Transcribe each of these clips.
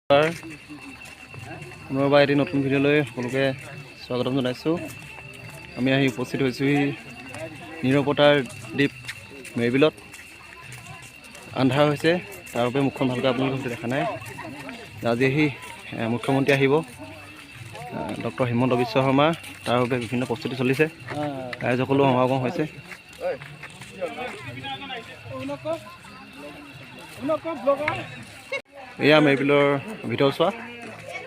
নমস্কাৰ, পুনৰবাৰ এটি নতুন ভিডিঅ'লৈ সকলোকে স্বাগতম জনাইছোঁ। আমি আহি উপস্থিত হৈছোঁহি নিৰপতাৰ দ্বীপ মেৰবিলত। আন্ধাৰ হৈছে, তাৰ বাবে মুখখন ভালকৈ আপোনালোকে হয়তো দেখা নাই। আজি আহি মুখ্যমন্ত্ৰী আহিব, ডক্টৰ হিমন্ত বিশ্ব শৰ্মা। তাৰ বাবে বিভিন্ন প্ৰস্তুতি চলিছে, ৰাইজসকলো সমাগম হৈছে। এয়া মেৰবিলৰ ভিতৰ চোৱা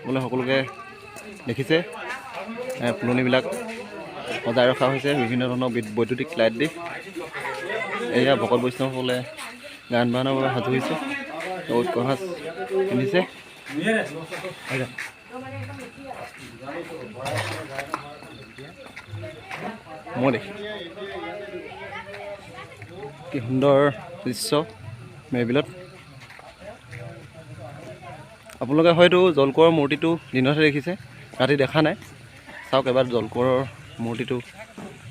বোলে সকলোকে দেখিছে। ফুলনিবিলাক সজাই ৰখা হৈছে বিভিন্ন ধৰণৰ বৈদ্যুতিক লাইট দি। এয়া ভকত বৈষ্ণৱসকলে গান বায়নৰ বাবে সাজু হৈছে, ঐক্য সাজ পিন্ধিছে। মই দেখি কি সুন্দৰ দৃশ্য মেৰবিলত। আপোনালোকে হয়তো জলকোঁৱৰৰ মূৰ্তিটো দিনতহে দেখিছে, ৰাতি দেখা নাই। চাওক এবাৰ জলকোঁৱৰৰ মূৰ্তিটো,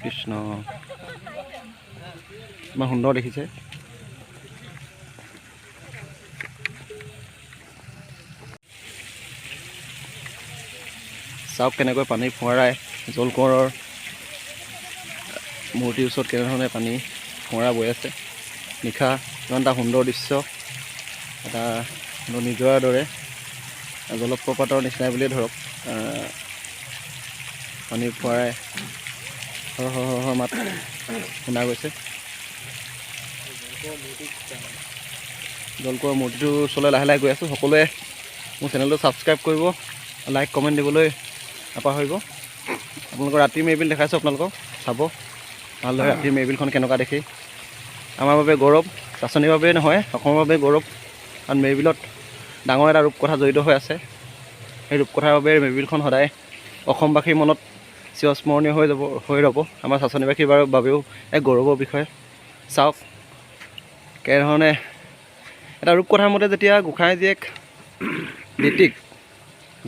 কৃষ্ণ, ইমান সুন্দৰ দেখিছে। চাওক কেনেকৈ পানী ফোঁৱাৰাই জলকোঁৱৰৰ মূৰ্তিৰ ওচৰত কেনেধৰণে পানী ফোঁৱাৰা বৈ আছে। নিশা ইমান এটা সুন্দৰ দৃশ্য, এটা সুন্দৰ নিজৰাৰ দৰে জলপ্ৰপাতৰ নিচিনাই বুলিয়ে ধৰক। পানী ফোঁৱাৰাই হৰ হৰ হৰ হৰ মাত শুনা গৈছে। জলকোঁৱৰৰ মূৰ্তিটোৰ ওচৰলৈ লাহে লাহে গৈ আছোঁ। সকলোৱে মোৰ চেনেলটো ছাবস্ক্ৰাইব কৰিব, লাইক কমেণ্ট দিবলৈ নাপাহৰিব। আপোনালোকৰ ৰাতিৰ মেৰবিল দেখাইছোঁ, আপোনালোকক চাব ভালদৰে ৰাতিৰ মেৰবিলখন কেনেকুৱা দেখি। আমাৰ বাবে গৌৰৱ, চাচনিৰ বাবেই নহয়, অসমৰ বাবে গৌৰৱ। কাৰণ মেৰবিলত ডাঙৰ এটা ৰূপকথা জড়িত হৈ আছে। সেই ৰূপকথাৰ বাবে মেৰবিলখন সদায় অসমবাসীৰ মনত চিৰস্মৰণীয় হৈ যাব, হৈ ৰ'ব। আমাৰ চাচনিবাসীৰ বাবেও এক গৌৰৱৰ বিষয়। চাওক কেনেধৰণে এটা ৰূপকথাৰ মতে যেতিয়া গোসাঁই জীয়েক বেটীক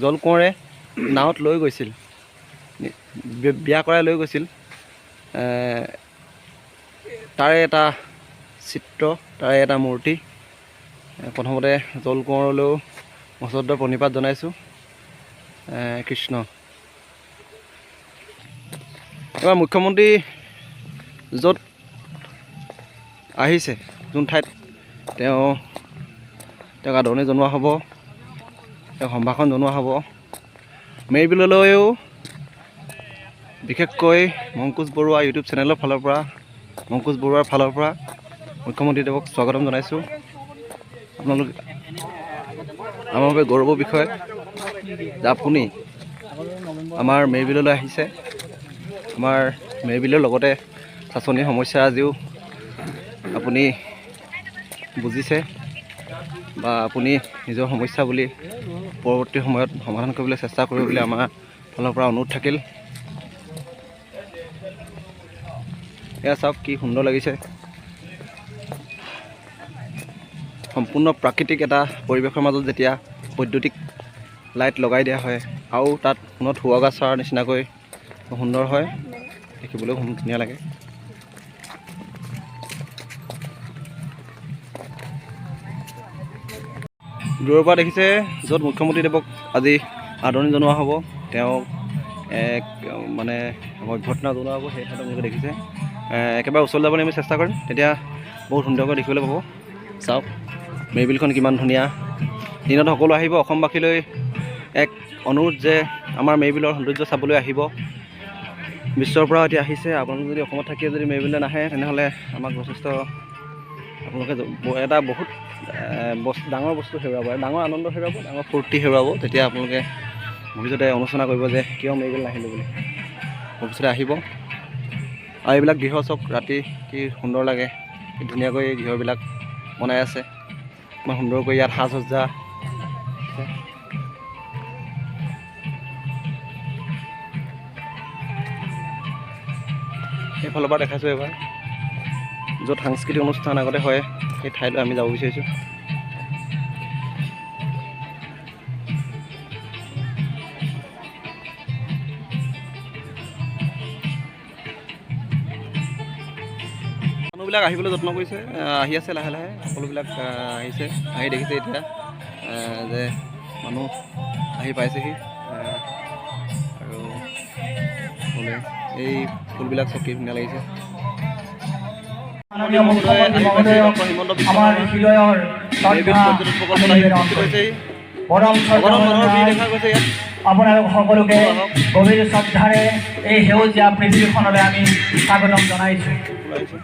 জলকোঁৱৰে নাৱত লৈ গৈছিল, বিয়া কৰাই লৈ গৈছিল, তাৰে এটা চিত্ৰ, তাৰে এটা মূৰ্তি। প্ৰথমতে জলকোঁৱৰলৈও সশ্ৰদ্ধ প্ৰণিপাত জনাইছোঁ। কৃষ্ণ। এইবাৰ মুখ্যমন্ত্ৰী য'ত আহিছে, যোন ঠাইত তেওঁক আদৰণি জনোৱা হ'ব, তেওঁক সম্ভাষণ জনোৱা হ'ব, মেৰবিললৈও বিশেষকৈ মংকুজ বৰুৱা ইউটিউব চেনেলৰ ফালৰ পৰা, মংকুজ বৰুৱাৰ ফালৰ পৰা মুখ্যমন্ত্ৰীদেৱক স্বাগতম জনাইছোঁ। আপোনালোক আমাৰ বাবে গৌৰৱৰ বিষয় যে আপুনি আমাৰ মেৰবিললৈ আহিছে। আমাৰ মেৰবিলৰ লগতে চাচনিৰ সমস্যা আজিও আপুনি বুজিছে বা আপুনি নিজৰ সমস্যা বুলি পৰৱৰ্তী সময়ত সমাধান কৰিবলৈ চেষ্টা কৰিব বুলি আমাৰ ফালৰ পৰা অনুৰোধ থাকিল। এয়া চাওক কি সুন্দৰ লাগিছে, সম্পূৰ্ণ প্ৰাকৃতিক এটা পৰিৱেশৰ মাজত যেতিয়া বৈদ্যুতিক লাইট লগাই দিয়া হয় আৰু তাত সোণত সুৱগা চৰাৰ নিচিনাকৈ সুন্দৰ হয়, দেখিবলৈও ধুনীয়া লাগে। দূৰৰ পৰা দেখিছে য'ত মুখ্যমন্ত্ৰীদেৱক আজি আদৰণি জনোৱা হ'ব, তেওঁক এক মানে অভ্যৰ্থনা জনোৱা হ'ব, সেই ঠাইত আপোনালোকে দেখিছে। একেবাৰে ওচৰলৈ যাবলৈ আমি চেষ্টা কৰিম, তেতিয়া বহুত সুন্দৰকৈ দেখিবলৈ পাব। চাওক মেৰবিলখন কিমান ধুনীয়া। দিনত সকলো আহিব। অসমবাসীলৈ এক অনুৰোধ যে আমাৰ মেৰবিলৰ সৌন্দৰ্য চাবলৈ আহিব। বিশ্বৰ পৰাও এতিয়া আহিছে। আপোনালোক যদি অসমত থাকিয়ে যদি মেৰবিললৈ নাহে, তেনেহ'লে আমাক যথেষ্ট আপোনালোকে এটা বহুত ডাঙৰ বস্তু হেৰুৱাব, ডাঙৰ আনন্দ হেৰুৱাব, ডাঙৰ ফূৰ্তি হেৰুৱাব। তেতিয়া আপোনালোকে ভৱিষ্যতে অনুশোচনা কৰিব যে কিয় মেৰবিল নাহিলোঁ বুলি। ভৱিষ্যতে আহিব। আৰু এইবিলাক গৃহ চাওক, ৰাতি কি সুন্দৰ লাগে, কি ধুনীয়াকৈ গৃহবিলাক বনাই আছে, ইমান সুন্দৰকৈ ইয়াত সাজ সজ্জা। সেইফালৰ পৰা দেখাইছোঁ এবাৰ, য'ত সাংস্কৃতিক অনুষ্ঠান আগতে হয় সেই ঠাইলৈ আমি যাব বিচাৰিছোঁ। মানুহবিলাক আহিবলৈ যত্ন কৰিছে, আহি আছে লাহে লাহে সকলোবিলাক আহিছে, আহি দেখিছে এতিয়া যে মানুহ আহি পাইছেহি। আৰু বোলে এই ফুলবিলাক চব কি ধুনীয়া লাগিছে। মাননীয় মুখ্যমন্ত্ৰী মহোদয়ক হিমন্ত বিশ্ব আমাৰ শৰ্মা হৃদয়ৰ এইবিধ শ্ৰদ্ধা পৰ্যটন প্ৰকল্পত আমি আহি নিবেদন উপস্থিত কৰিছোঁ। হৈছেহি। পৰম অগণন মানুহৰ ভিৰ শ্ৰদ্ধা দেখা গৈছে ইয়াত। আপোনালোক সকলোকে গভীৰ শ্ৰদ্ধাৰে এই সেউজীয়া পৃথিৱীখনলৈ আমি স্বাগতম জনাইছোঁ। ওলাই আহিছে।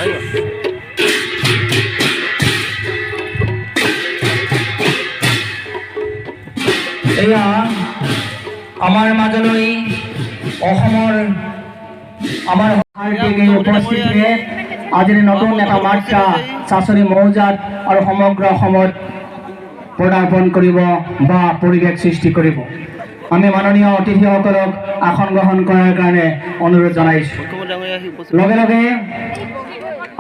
আহিব। এয়া আমাৰ মাজলৈ অসমৰ আমাৰ এই উপস্থিতিয়ে আজিৰ নতুন এটা বাৰ্তা চাচনি মৌজাত আৰু সমগ্ৰ অসমত পদাৰ্পণ কৰিব বা পৰিৱেশ সৃষ্টি কৰিব। আমি মাননীয় অতিথিসকলক আসন গ্ৰহণ কৰাৰ কাৰণে অনুৰোধ জনাইছোঁ। মুখ্যমন্ত্ৰী ডাঙৰীয়া আহি উপস্থিত। লগে লগে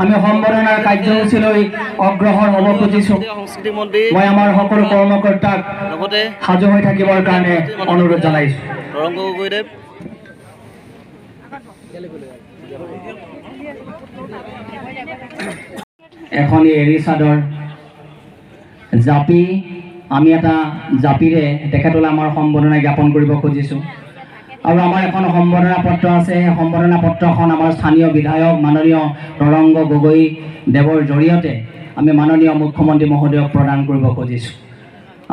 আমি সম্বৰ্ধনাৰ কাৰ্যসূচীলৈ অগ্ৰসৰ হ'ব খুজিছোঁ। সংস্কৃতি মন্ত্ৰী মই আমাৰ সকলো কৰ্মকৰ্তাক লগতে সাজু হৈ থাকিবৰ কাৰণে অনুৰোধ জনাইছোঁ। তৰংগ গগৈদেৱ। এখনি এৰী চাদৰ, জাপি, আমি এটা জাপিৰে তেখেতলৈ আমাৰ সম্বৰ্ধনা জ্ঞাপন কৰিব খুজিছোঁ। আৰু আমাৰ এখন সম্বৰ্ধনা পত্ৰ আছে। সেই সম্বৰ্ধনা পত্ৰখন আমাৰ স্থানীয় বিধায়ক মাননীয় তৰংগ গগৈ দেৱৰ জৰিয়তে আমি মাননীয় মুখ্যমন্ত্ৰী মহোদয়ক প্ৰদান কৰিব খুজিছোঁ।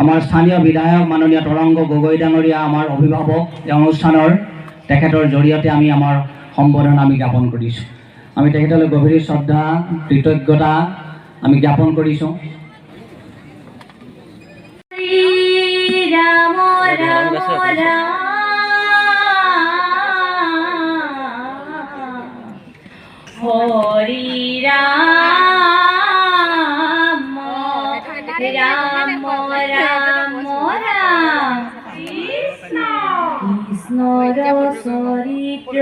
আমাৰ স্থানীয় বিধায়ক মাননীয় তৰংগ গগৈ ডাঙৰীয়া আমাৰ অভিভাৱক এই অনুষ্ঠানৰ। তেখেতৰ জৰিয়তে আমি আমাৰ সম্বৰ্ধনা আমি জ্ঞাপন কৰিছোঁ। আমি তেখেতলৈ গভীৰ শ্ৰদ্ধা, কৃতজ্ঞতা আমি জ্ঞাপন কৰিছোঁ। ৰাম ধ্যান ৰাম গাইছে আপুনি। ৰাম হৰি, ৰাম ৰাম ৰাম ৰাম, কৃষ্ণৰ চৰিত্ৰ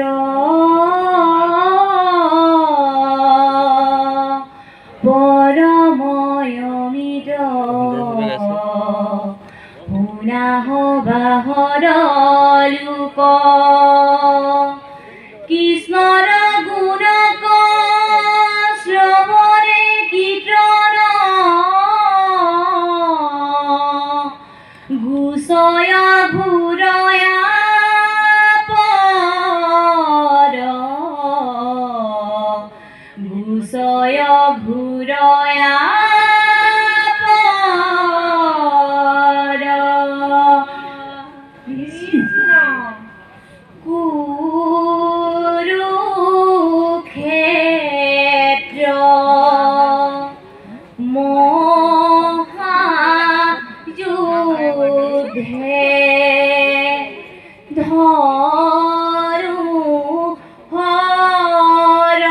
পৰময়মিত সুন্দৰভাৱে গাইছে। শুনা বাহৰ লোক, কৃষ্ণৰ গুণ শ্ৰৱণে কীৰ্তন গুচয় ঘূৰয়া পদ, গুচয় ঘূৰয়া পদ। কৃষ্ণ কুৰুক্ষেত্ৰ মহাযুদ্ধে ধনু শৰ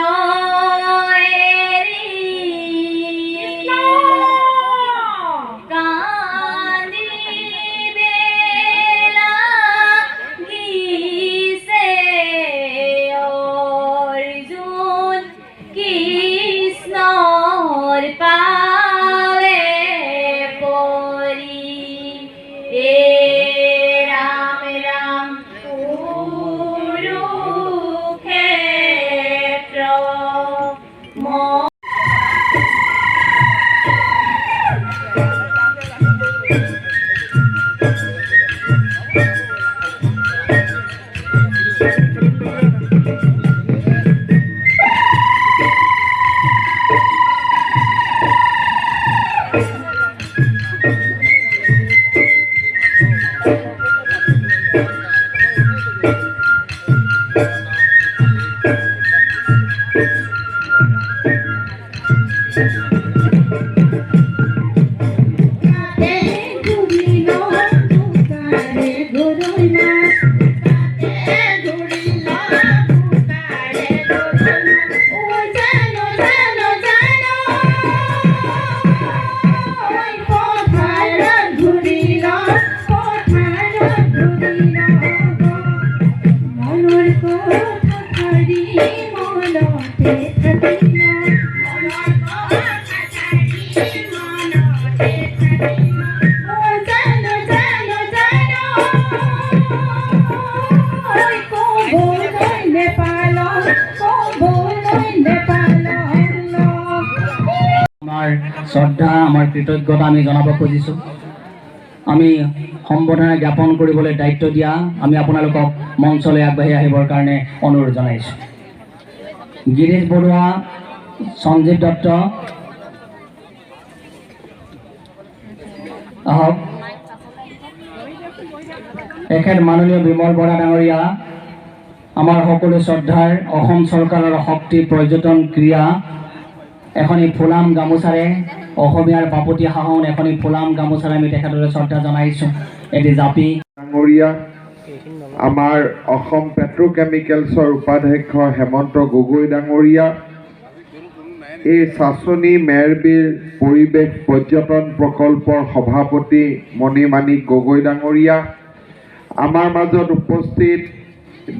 এৰি কান্দিবে লাগিছে অৰ্জুন কৃষ্ণৰ পাৱে পৰি। এ ৰাম ৰাম, কুৰুক্ষেত্ৰ মনৰ কথা মনতে থাকিল, মনৰ কথা। আমাৰ শ্ৰদ্ধা, আমাৰ কৃতজ্ঞতা আমি জনাব খুজিছোঁ। আমি সম্বৰ্ধনা জ্ঞাপন কৰিবলৈ দায়িত্ব দিয়া আমি আপোনালোকক মঞ্চলৈ আগবাঢ়ি আহিবৰ কাৰণে অনুৰোধ জনাইছোঁ। গিৰীশ বৰুৱা, সঞ্জীৱ দত্ত আহক। তেখেত মাননীয় বিমল বৰা ডাঙৰীয়া, আমাৰ সকলো শ্ৰদ্ধাৰ অসম চৰকাৰৰ শক্তি পৰ্যটন ক্ৰীড়া এখনি ফুলাম গামোচাৰে অসমীয়াৰ বাপতি সাহোন এখনি ফুলাম গামোচাৰে আমি তেখেতলৈ শ্ৰদ্ধা জনাইছোঁ। এটি জাপি ডাঙৰীয়া, আমাৰ অসম পেট্ৰ'কেমিকেলছৰ উপাধ্যক্ষ হেমন্ত গগৈ ডাঙৰীয়া, এই চাচনী মেৰবিল পৰিৱেশ পৰ্যটন প্ৰকল্পৰ সভাপতি মণিমাণিক গগৈ ডাঙৰীয়া, আমাৰ মাজত উপস্থিত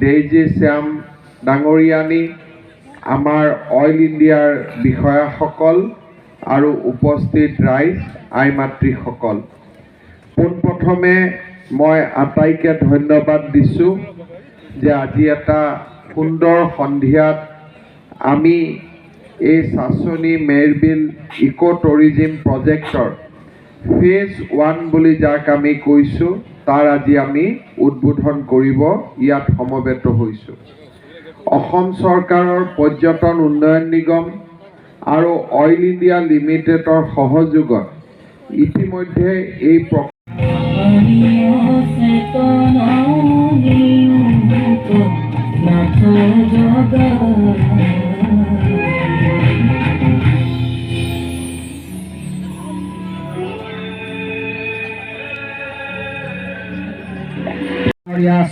ডেইজী শ্যাম ডাঙৰীয়ানী, আমাৰ অইল ইণ্ডিয়াৰ বিষয়াসকল আৰু উপস্থিত ৰাইজ, আই মাতৃসকল, পোনপ্ৰথমে মই আটাইকে ধন্যবাদ দিছোঁ যে আজি এটা সুন্দৰ সন্ধিয়াত আমি এই চাচনী মেৰবিল ইক' টুৰিজিম প্ৰজেক্টৰ ফেজ 1 বুলি যাক আমি কৈছোঁ তাৰ আজি আমি উদ্বোধন কৰিব ইয়াত সমবেত হৈছোঁ। অসম চৰকাৰৰ পৰ্যটন উন্নয়ন নিগম আৰু অইল ইণ্ডিয়া লিমিটেডৰ সহযোগত ইতিমধ্যে এই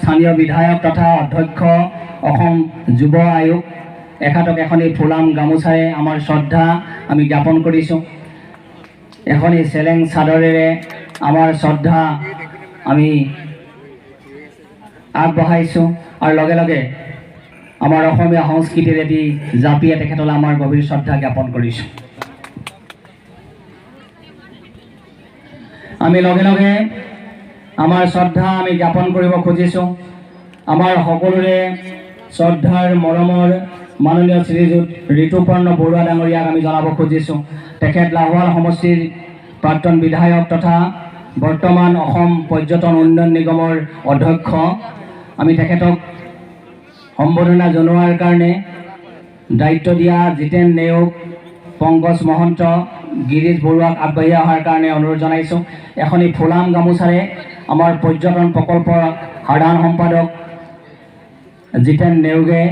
স্থানীয় বিধায়ক তথা অধ্যক্ষ অসম যুৱ আয়োগ এখেতক এখনি ফুলাম গামোচাৰে আমাৰ শ্ৰদ্ধা আমি জ্ঞাপন কৰিছোঁ। এখনি চেলেং চাদৰেৰে আমাৰ শ্ৰদ্ধা আমি আগবঢ়াইছোঁ আৰু লগে লগে আমাৰ অসমীয়া সংস্কৃতিৰ এটি জাপিয়ে তেখেতলৈ আমাৰ গভীৰ শ্ৰদ্ধা জ্ঞাপন কৰিছোঁ। আমি লগে লগে আমাৰ শ্ৰদ্ধা আমি জ্ঞাপন কৰিব খুজিছোঁ আমাৰ সকলোৰে শ্ৰদ্ধাৰ মৰমৰ মাননীয় শ্ৰীযুত ঋতুপৰ্ণ বৰুৱা ডাঙৰীয়াক আমি জনাব খুজিছোঁ। তেখেত লাহোৱাল সমষ্টিৰ প্ৰাক্তন বিধায়ক তথা বৰ্তমান অসম পৰ্যটন উন্নয়ন নিগমৰ অধ্যক্ষ। আমি তেখেতক সম্বৰ্ধনা জনোৱাৰ কাৰণে দায়িত্ব দিয়া জিতেন নেওগ, পংকজ মহন্ত, গিৰীশ বৰুৱাক আগবাঢ়ি অহাৰ কাৰণে অনুৰোধ জনাইছোঁ। এখনি ফুলাম গামোচাৰে আমাৰ পৰ্যটন প্ৰকল্পৰ সাধাৰণ সম্পাদক জিতেন নেওগে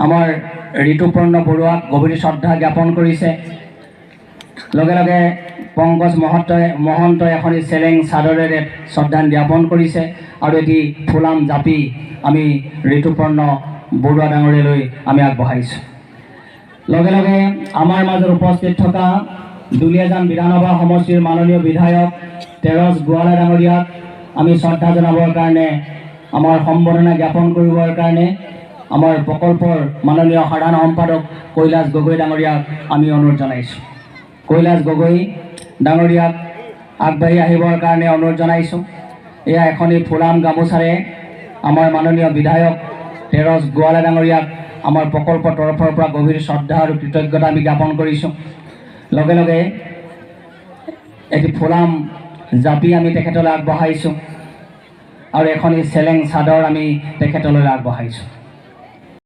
আমাৰ ঋতুপৰ্ণ বৰুৱাক গভীৰ শ্ৰদ্ধা জ্ঞাপন কৰিছে। লগে লগে পংকজ মহন্তই এখনি চেলেং চাদৰেৰে শ্ৰদ্ধা জ্ঞাপন কৰিছে আৰু এটি ফুলাম জাপি আমি ঋতুপৰ্ণ বৰুৱা ডাঙৰীয়ালৈ আমি আগবঢ়াইছোঁ। লগে লগে আমাৰ মাজত উপস্থিত থকা দুলীয়াজান বিধানসভা সমষ্টিৰ মাননীয় বিধায়ক তেৰছ গোৱালা ডাঙৰীয়াক আমি শ্ৰদ্ধা জনাবৰ কাৰণে, আমাৰ সম্বৰ্ধনা জ্ঞাপন কৰিবৰ কাৰণে আমাৰ প্ৰকল্পৰ মাননীয় সাধাৰণ সম্পাদক কৈলাশ গগৈ ডাঙৰীয়াক আমি অনুৰোধ জনাইছোঁ। কৈলাশ গগৈ ডাঙৰীয়াক আগবাঢ়ি আহিবৰ কাৰণে অনুৰোধ জনাইছোঁ। এয়া এখনি ফুলাম গামোচাৰে আমাৰ মাননীয় বিধায়ক তেৰছ গোৱালা ডাঙৰীয়াক আমাৰ প্ৰকল্পৰ তৰফৰ পৰা গভীৰ শ্ৰদ্ধা আৰু কৃতজ্ঞতা আমি জ্ঞাপন কৰিছোঁ। লগে লগে এটি ফুলাম জাপি আমি তেখেতলৈ আগবঢ়াইছোঁ আৰু এখনি চেলেং চাদৰ আমি তেখেতলৈ আগবঢ়াইছোঁ।